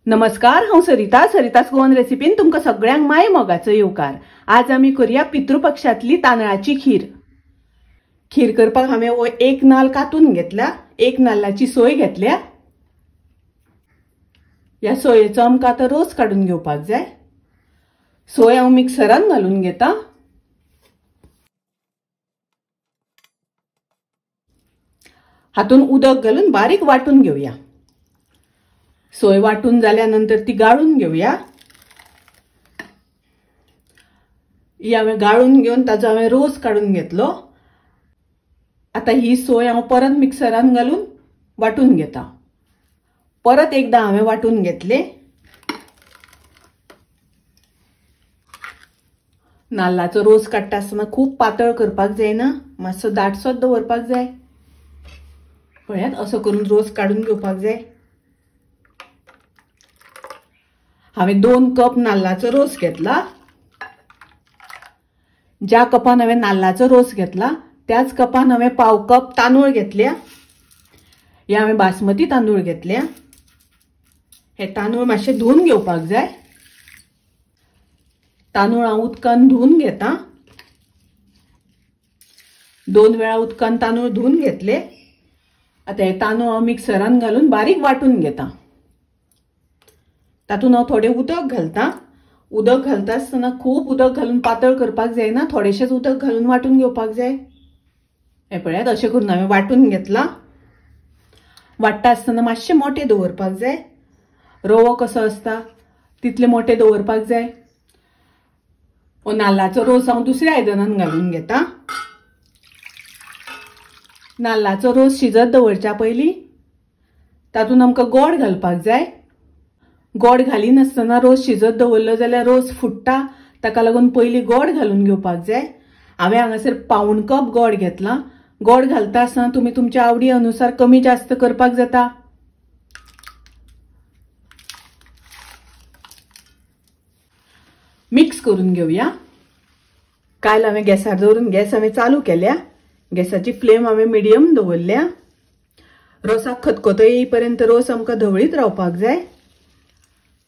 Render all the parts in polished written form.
नमस्कार, हांव सरिता। सरितास गोवन रेसिपीन तुमकां सगळ्यांक my मोगाचो येवकार। आज आमी करूया पितृपक्षातली तांदळाची खीर। खीर करपाक हांवें हो एक नाल्ल कातून घेतला, एक नाल्लाची सोय घेतल्या। ह्या सोयेचो आमकां आतां रोस काडून घेवपाक जाय। सोय हांव मिक्सरान घालून घेता। हातून उदक घालून बारीक वांटून घेवया। सोय वांटून जाल्या नंतर ती गाळून घेवया। ही हांवें गाळून घेवन ताजो हांवें रोस काडून घेतलो। आतां ही सोय हांव परत मिक्सरान घालून वांटून घेता। परत एकदा हांवें वांटून घेतले। नाल्लाचो रोस काडटा आसतना खूब पातळ करपाक जायना, मातसो दाटसोच दवरपाक जाय। पळयात, असो करून रोस काडून घेवपाक जाय। हांवें 2 कप नाल्लाचो रोस घेतला। ज्या कपान हांवें नाल्लाचो रोस घेतला त्याच कपान हांवें 1/4 कप तांदूळ घेतल्या। हे हांवें बासमती तांदूळ घेतल्या। हे तांदूळ मातशे धुवन घेवपाक जाय। तांदूळ हांव उदकान धुवन घेता। 2 वेळा उदकान तांदूळ धुवन घेतले। आतां हे तांदूळ हांव मिक्सरान घालून बारीक वांटून घेता। तातूंत हांव थोडें उदक घालता। उदक घालता आसतना खूब उदक घालून पातळ करपाक जायना, थोडेशेंच उदक घालून वांटून घेवपाक जाय। हें पळयात, अशें करून हांवें वांटून घेतला। वांट्टा आसतना मातशें मोटें दवरपाक जाय। रवो कसो आसता तितले मोटें दवरपाक जाय। हो नाल्लाचो रोस हांव दुसऱ्या आयदनान घालून घेता। नाल्लाचो रोस शिजत दवरच्या पयलीं तातूंत आमकां गोड घालपाक जाय। गोड घालिनासतना रोस शिजत दवरलो जाल्यार रोस फुट्टा, ताका लागून पयलीं गोड घालून घेवपाक जाय। हांवें हांगासर 1/4 कप गोड घेतला। गोड घालता आसतना तुमी तुमच्या आवडी अनुसार कमी जास्त करपाक जाता। मिक्स करून घेवया। कायल हांवें गॅसार दवरून गॅस हांवें चालू केल्या। गॅसाची फ्लेम हांवें मिडियम दवरल्या। रोसाक खतखतो येईपर्यंत रोस आमकां धवळीत रावपाक जाय।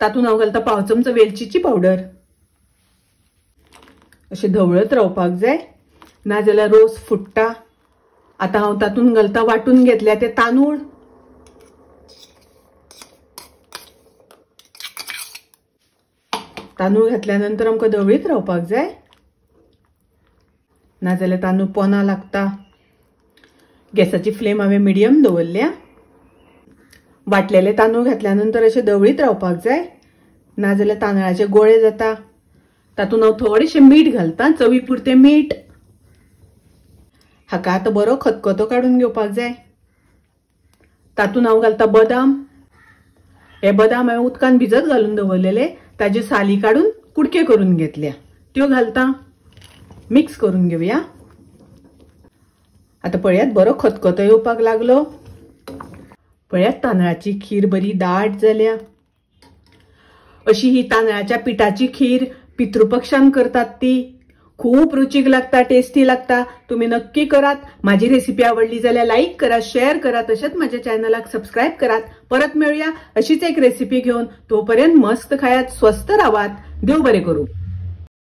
तातूंत हांव घालता 1/4 चमचो वेलचीची पावडर। अशें धवळत रावपाक जाय, नाजाल्यार रोस फुट्टा। आतां हांव तातूंत घालता वांटून घेतल्या ते तांदूळ। तांदूळ घातल्या नंतर आमकां धवळीत रावपाक जाय, नाजाल्यार तांदूळ पोना लागता। गॅसाची फ्लेम हांवें मिडियम दवरल्या। वांटलेले तांदूळ घातल्या नंतर अशें धवळीत रावपाक जाय, नाजाल्यार तांदळाचे गोळे जाता। तातूंत हांव थोडेशें मीठ घालता, चवी पुरतें मीठ। हाका आतां बरो खतखतो काडून घेवपाक जाय। तातूंत हांव घालता बदाम। हे बदाम हांवें उदकान भिजत घालून दवरलेले, ताजे साली काडून कुडके करून घेतल्या, त्यो घालता। मिक्स करून घेवया। आतां पळयात, बरो खतखतो येवपाक लागलो। पळयात, तांदळाची खीर बरी दाट जाल्या। अशी ही तांदळाच्या पिठाची खीर पितृपक्षान करतात, ती खूब रुचीक लागता, टेस्टी लागता। तुमी नक्की करात। माझी रेसिपी आवडली जाल्यार लाईक करा, शेअर करा, तशेंच माझ्या चॅनलाक सबस्क्राईब करात। परत मेळुया अशीच एक रेसिपी घेवन। तोपर्यंत मस्त खायात, स्वस्थ रावात। देव बरें करूं।